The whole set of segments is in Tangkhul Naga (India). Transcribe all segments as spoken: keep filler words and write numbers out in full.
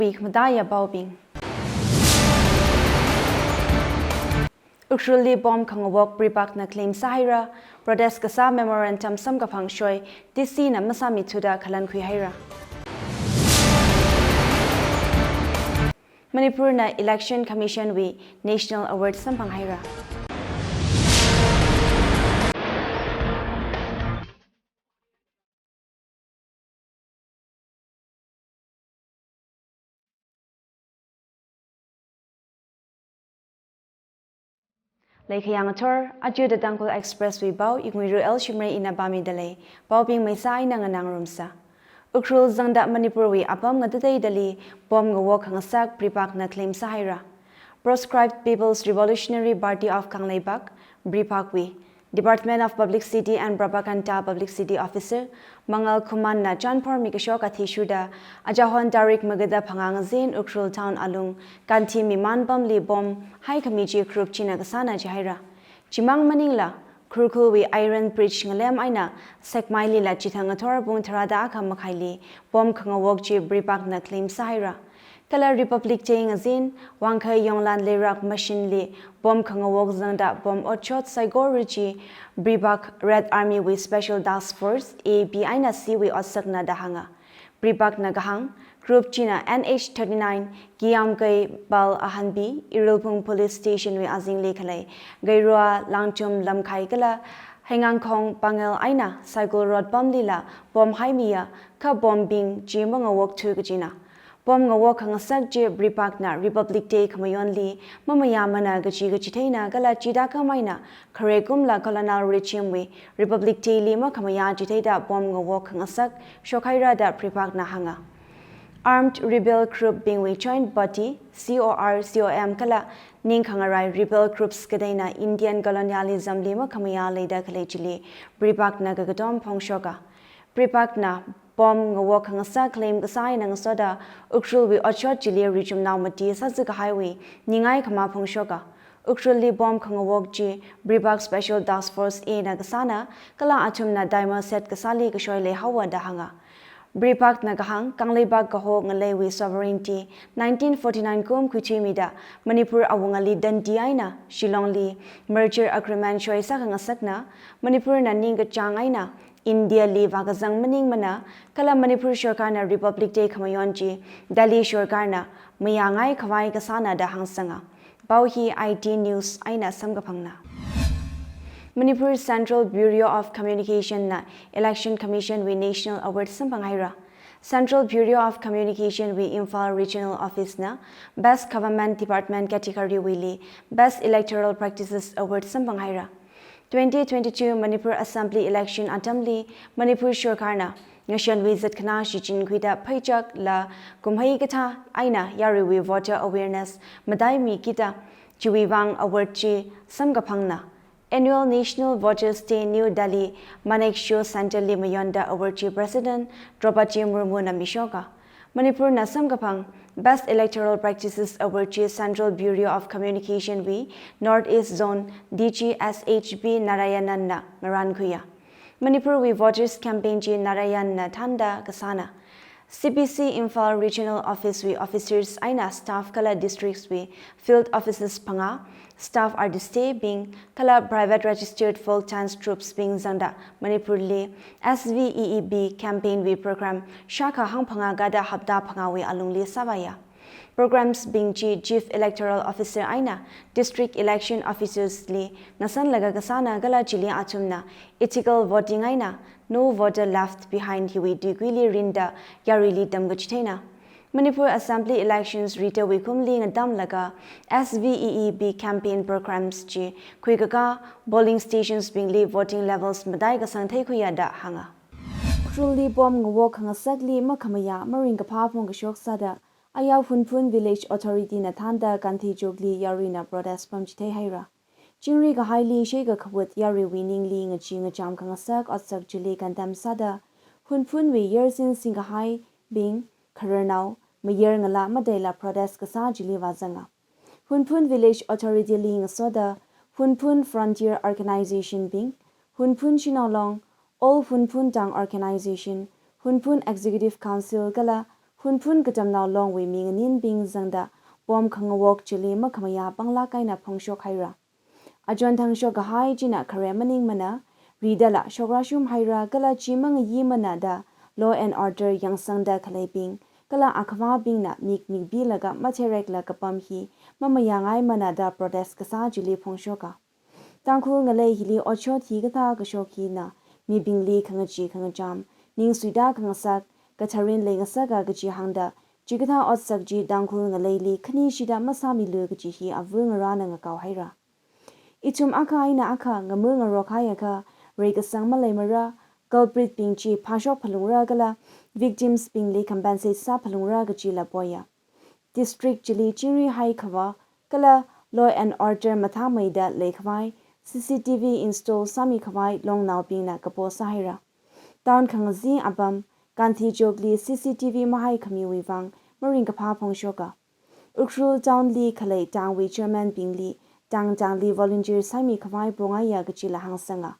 Week mataya paobing. Ukhrulli bomb khangawok Pripakna claim sāhaira, protest kasā memorandum samkaphang shoi, D C na masāmithuda khalan khuihaira. Manipurna Election Commission wui National Award samphanghaira. Leikhayang athor, aja The Tangkhul Express wui pao, Ingwiru L Shimray ina pāmidalei, paobing maisa eina nganāngarumsa. Ukhrul zangda Manipur wui apam ngatateidali bomb ngawok khangasak Pripakna claim sāhaira. Proscribed People's Revolutionary Party of Kangleipak, Pripak wui Department of Publicity and Propaganda Publicity Officer Mangal Khuman na chanphormi kashoka athishurda, achahon tarik magada phangā ngazin Ukhrul town alung Kanthi Miman pamli bomb haikhami chi group china kasāna jihaira. Chimang maningla, Khurkhul wui Iron Bridge ngalem eina Sekmailila chithang ngathor pung tharāda akha makhaili bomb khangawok chi Pripakna claim sāhaira. Kala Republic Day ngazin, Wangkhei Yonglan Leirak machine li bomb khangawok zangda bomb otshot saikora chi Pripak Red Army wui Special Task Force A, B eina C wui otsakna da hānga. Pripakna kahāng, group china N H thirty-nine, Kiyamkei Pal Ahanbi, Irilphung Police Station wui azingli khalei Geirua, Langtum, Lamkhai kala Hengangkhong Pangel eina Saikul Road pamlila bomb haimiya, kha bomb bing chi mangawokthu kajina. Bomb ngawok khangasak chi Pripakna Republic Day khamayonli mamayāmana kaji kachitheina kala chithākhamei eina khare kumla colonial regime wui Republic Day li makhamayā chitheida bomb ngawok khangasak shokhaira da Pripakna hānga. Armed rebel group bingwui joint body, C O R, C O M kala ningkhangarai rebel groups kateina Indian colonialism li makhamayā leida khalei chili Pripakna kakatom phongshoka. Pripakna bomb ngawok khangasak claim kasā eina ngasoda Ukhrul wui otshot chili richumnao mati sāzakahaiwui ningai khama phongshoka. Ukhrulli bomb khangawok chi Pripak Special Task Force A na kasāna, kala athumna timer set kasāli kashoi leihaowa da hānga. Pripakna kahāng, Kangleipak kaho ngaleiwui sovereignty nineteen forty-nine kum khuithuimida Manipur awungali Dundee eina Shillong li merger agreement shoi sākhangasakna, Manipurna ningkachāng eina India li vākazang maningmana, kala Manipur sorkarna Republic Day khamayon chi Delhi sorkarna mayāngai khavai kasāna da hāngsanga. Pao hi I T News eina samkaphangna. Manipur Central Bureau of Communication na Election Commission wui National Award samphanghaira. Central Bureau of Communication wui Imphal Regional Office na Best Government Department category wuili Best Electoral Practices Award samphanghaira. Twenty twenty-two Manipur Assembly Election atamli Manipur sorkarna ngashanwui zatkhanā shichinkhuida pheichakla kumhei kathā eina yaruiwui voter awareness mataimikida chiwui vang award chi samkaphangna. Annual National Voters Day New Delhi Manekshaw Centre li mayonda award chi President Droupadi Murmu na mishoka. Manipurna samkaphang Best Electoral Practices Award chi Central Bureau of Communication wui North East Zone D G S H B Narayanan na ngarankhuiya. Manipur wui voters campaign chi Narayan na thānda kasāna. C B C Imphal Regional Office wui officers eina staff kala districts wui field officers phangā, staff artist bing, kala private registered folk dance troupes bing zangda Manipur li S V E E B campaign wui program shākha hangphangā kada hapta phangāwui alungli sāvāya. Programs bing chi Chief Electoral Officer eina District Election Officers li ngasanlaga kasāna kala chili athumna ethical voting eina No Voter Left Behind hiwui tuikuili rinda yaruili tamkachitheina. Manipur Assembly Elections ritawui kumli ngatamlaga S V E E B campaign programs chi khuikakā polling stations bingli voting levels matai kasang theikhuiya da hānga. Ukhrulli bomb ngawok khangasakli makhamayā maringkaphā phongkashok sāda, ayao Hunphun Village Authority na thānda Gandhi Chowk li yaruina protest pamchithei haira. Chingri kahaili sheikha khawut yaruiwui ningli ngachee ngacham khangasak otsak chili condemn sāda, Hunphunwui yarsin singkahaibing, khararnao, mayar ngalā mataila protest kasā chili vāzanga. Hunphun Village Authority li ngasoda Hunphun Frontier Organization bing, Hunphun Shanao Long, All Hunphun Tang Organization, Hunphun Executive Council kala Phunphun Katamnao Longwui mi nganinbing zangda bomb khangawok chili makhamayā panglāk eina phongshok haira. Achon thang shokkahai china khare maningmana, ridala shokrashum haira kala chi mangayimana da law and order yangsangda khaleibing kala akhavābingna mik mikbilaga mathereklā kapam hi mamayāngaimana da protest kasā chili phongshoka. Tangkhul ngalei hili otshot hikathā kashok hina mibingli khangachee khangacham, ning suida khangasak, katharin leingasaka kaji hāngda, chikathā otsak chi Tangkhul ngaleili khanishida masāmilu kaji hi ava ngarāna ngakao haira. Ithum akha eina akha ngama ngarok haiakha, reikasang maleimara, culprit bing chi phāshok phalungra kala victims bingli compensate sāphalungra kajila poya. District chili chingri haikhavā kala law and order mathāmeida leikhavai C C T V install sāmikhavai longnaobingna kapo sāhaira. Town khangazin apam Gandhi Chowk li C C T V mahaikhamiwui vang maringkaphā phongshoka. Ukhrul Town li khalei tangwui chairman bingli tang tangli volunteer sāmikhavai pongaiya kajila hāngsanga.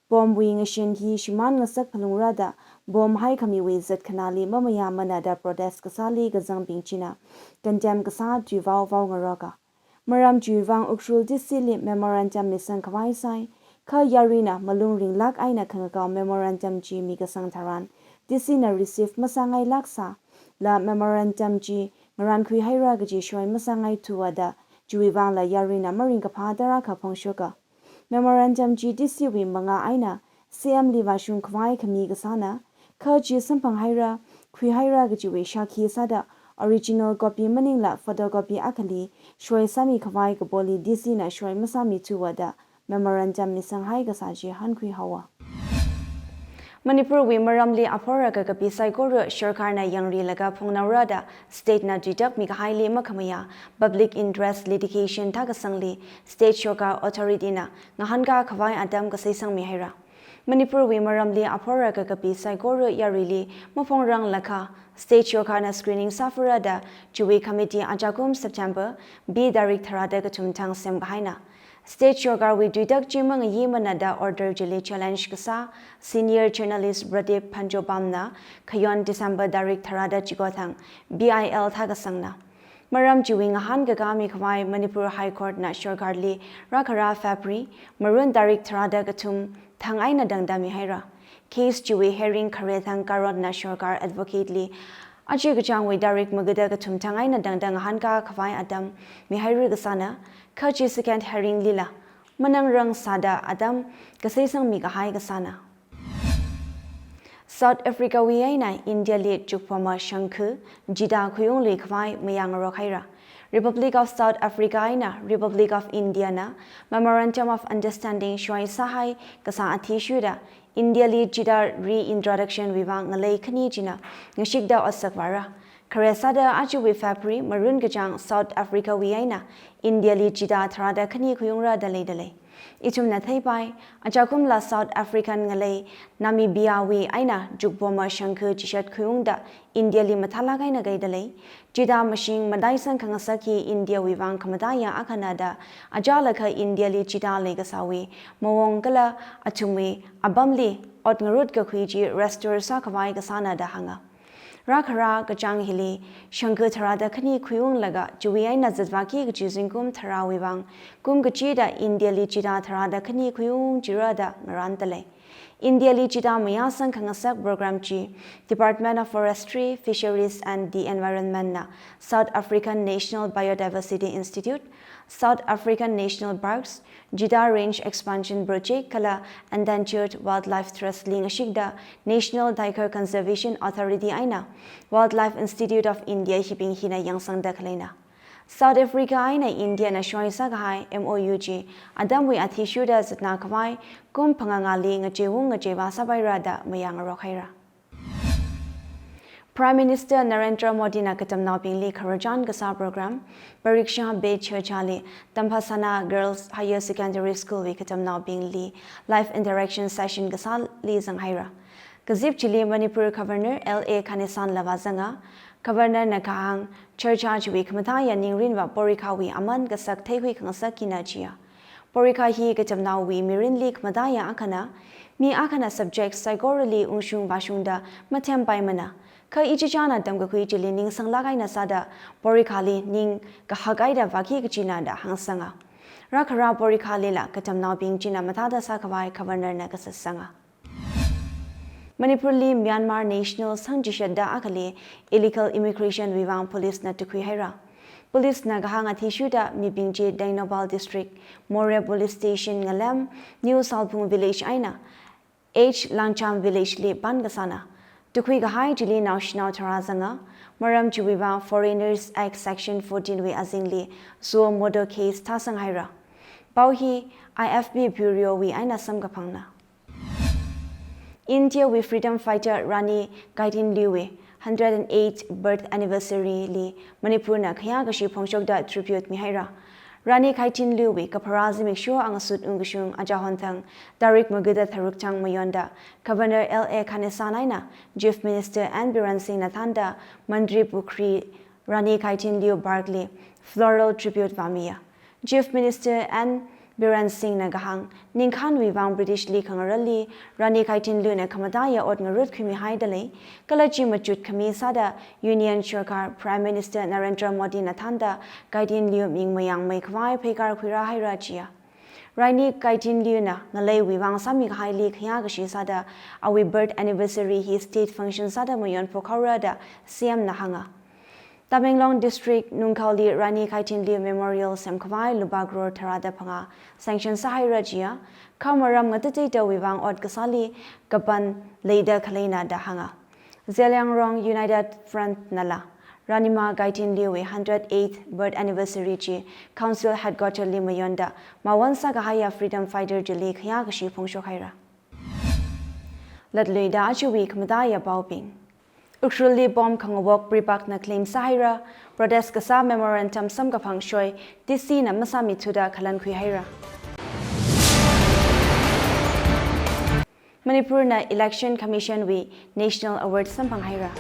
Bomb wui ngashan hi shimān ngasak phalungra da bomb haikhamiwui zatkhanāli mamayāmana da protest kasāli kazangbing china condemn kasā tui vaovao ngaroka. Maram chiwui vang Ukhrul D C li memorandum misangkhavai sai, kha yarina malung ringlāk eina khangakao memorandum chi mikasang tharan D C na receive masāngailāksā, la memorandum chi ngarankhui haira kaji shoi masāngaithuwa da, chiwui vangla yarina maringkaphā tarākha phongshoka. Memorandum chi D C wui mangā eina C M li vāshungkhavai khami kasāna, kha chi samphang haira, khui haira kajiwui shākhi sāda original copy maningla photocopy akhali shoi sāmikhavai kapoli D C na shoi masāmithuwa da memorandum misanghai kasā chi hankhui haowa. Manipur wui maramli aphora kakapi saikora sarkarna yangrilaga phongnaora da state na tuitak mikahaili makhamayā public interest litigation thākasangli state sarkar authority na ngahānkakhavai atam kaseisangmi haira. Manipur wui maramli aphora kakapi saikora yarili maphongranglakha state sarkarna screening sāphura da chiwui committee ajakum September B tarik tharāda kathum thang semkahaina. State sarkarwui tuitak chi mangayimana da order chili challenge kasā senior journalist Pradip Phanchopam na khayon December tarik tharāda chiko thang B I L thākasangna. Maram chiwui ngahānkakā mikhavai Manipur High Court na sarkarli rākhara February Marun tarik tharāda kathum thang eina tangda mihaira. Case chiwui hearing khare thang Karotna sarkar advocate li aja kachāngwui tarik magada kathum thang eina tangda ngahānkakhavai atam mihaira kasāna, kha chi second hearing lila manangrang sāda atam kaseisangmi kahai kasāna. South Africa wui eina India li chukphoma shangkha cheetah khuiungluikhavai mayāngarok haira. Republic of South Africa eina Republic of India na Memorandum of Understanding shoi sāhai kasā athishurda India li cheetah reintroduction wui vang ngalei khani china ngashikda otsak vāra. Khare sāda ajawui February Marun kachāng South Africa wui eina India li cheetah tharāda khani khuiungra da leidalei. Ithumna theipai, ajakumla South African ngalei Namibia wui eina chukphoma shangkha chishat khuiungda India li mathālāk eina kaidalei. Cheetah mashing mataisang khangasak hi India wui vang khamataiya akhana da, achālakha India li cheetah leikasāwui mawong kala athumwui apamli ot ngarut kakhui chi restore sākhavai kasāna da hānga. Rākhara kachāng hili shangkha tharāda khani khuiunglaga chiwui eina zatvāki kachi zingkum tharāwui vang kum kachida India li cheetah tharāda khani khuiung chira da ngarāndalei. India li cheetah mayāsang khangasak program chi Department of Forestry, Fisheries and the Environment na South African National Biodiversity Institute, South African National Parks, Cheetah Range Expansion Project kala Endangered Wildlife Trust li ngashikda National Tiger Conservation Authority eina Wildlife Institute of India hibing hina yangsangda khaleina. South Africa eina India na shoi sākahai M O U chi atamwui athishurda zatnakhavai kum phangāngāli ngacheiung ngacheivā sāpaira da mayāngarok haira. Prime Minister Narendra Modi na katamnaobingli khararchan kasā program Pariksha Pe Charcha li Tamphasana Girls Higher Secondary School wui katamnaobingli live interaction session kasāli zanghaira. Kazip chili Manipur Governor L A Ganesan la vāzanga. Governor na kahāng, charcha chiwui khamataiya ningrinva porikhawui aman kasak theihui khangasak hina chiya. Porikha hi katamnaowui mirinli khamataiya akhana, mi akhana subject saikorali ungshung vāshungda mathempaimana. Kha ichichāna tamkakhui chili ningsanglāk eina sāda porikhali ning kahak eina vāki kachina da hāngsanga. Rākhara porikhalila katamnaobing china mathāda sākhavai Governor na kasatsanga. Manipurli Myanmar national sangchishatda akhali illegal immigration wui vang police na tukhui haira. Police na kahāng athishurda mibing chi Tengnoupal District, Moreh Police Station ngalem, New Salphung Village eina H Langcham Village li pan kasāna. Tukhui kahai chili naoshinao tharā zanga, maram chiwui vang Foreigners Act Section fourteen wui azingli suo motu case thāsang haira. Pao hi I F P Bureau wui eina samkaphangna. India wui freedom fighter Rani Gaidinliu wui hundred and eight birth anniversary li Manipur na khayā kashi phongshokda tribute mihaira. Rani Gaidinliu wui kapharā zimiksho angasut ungkashung achahon thang tarik magada tharuk thang mayonda Governor L A Ganesan eina Chief Minister N Biren Singh na thānda Mantripukhri Rani Gaidinliu Park li floral tribute vāmiya. Chief Minister N Biren Singh na kahāng, ningkhānwui vang British li khangararli Rani Gaidinliu na khamataiya ot ngarut khuimihaida lei, kala chi machut khami sāda Union Sarkar Prime Minister Narendra Modi na thānda Gaidinliu ming mayangmei khavai pheikar khuirā haira jiya. Rani Gaidinliu na ngaleiwui vang sāmi kahaili khayā kashi sāda awui birth anniversary hi state function sāda mayon phokhaora da C M na hānga. Tamenglong District Nungkhaoli Rani Gaidinliu Memorial semkhavai lupā crore tharāda phangā sanction sāhaira jiya, kha maram ngatateitawui vang ot kasāli kapan leida khaleina da hānga. Zeliangrong United Front nala Rani Ma Gaidinliu wui hundred eighth birth anniversary chi Council Headquarter li mayonda mawon sākahaiya freedom fighter chili khayā kashi phongshok haira. Latluida achiwui khamataiya paobing. Ukhrulli bomb khangawok PREPAK na claim sāhaira, protest kasā memorandum samkaphang shoi D C na masāmithuda khalan khuihaira. Manipur na Election Commission wui National Award samphang haira.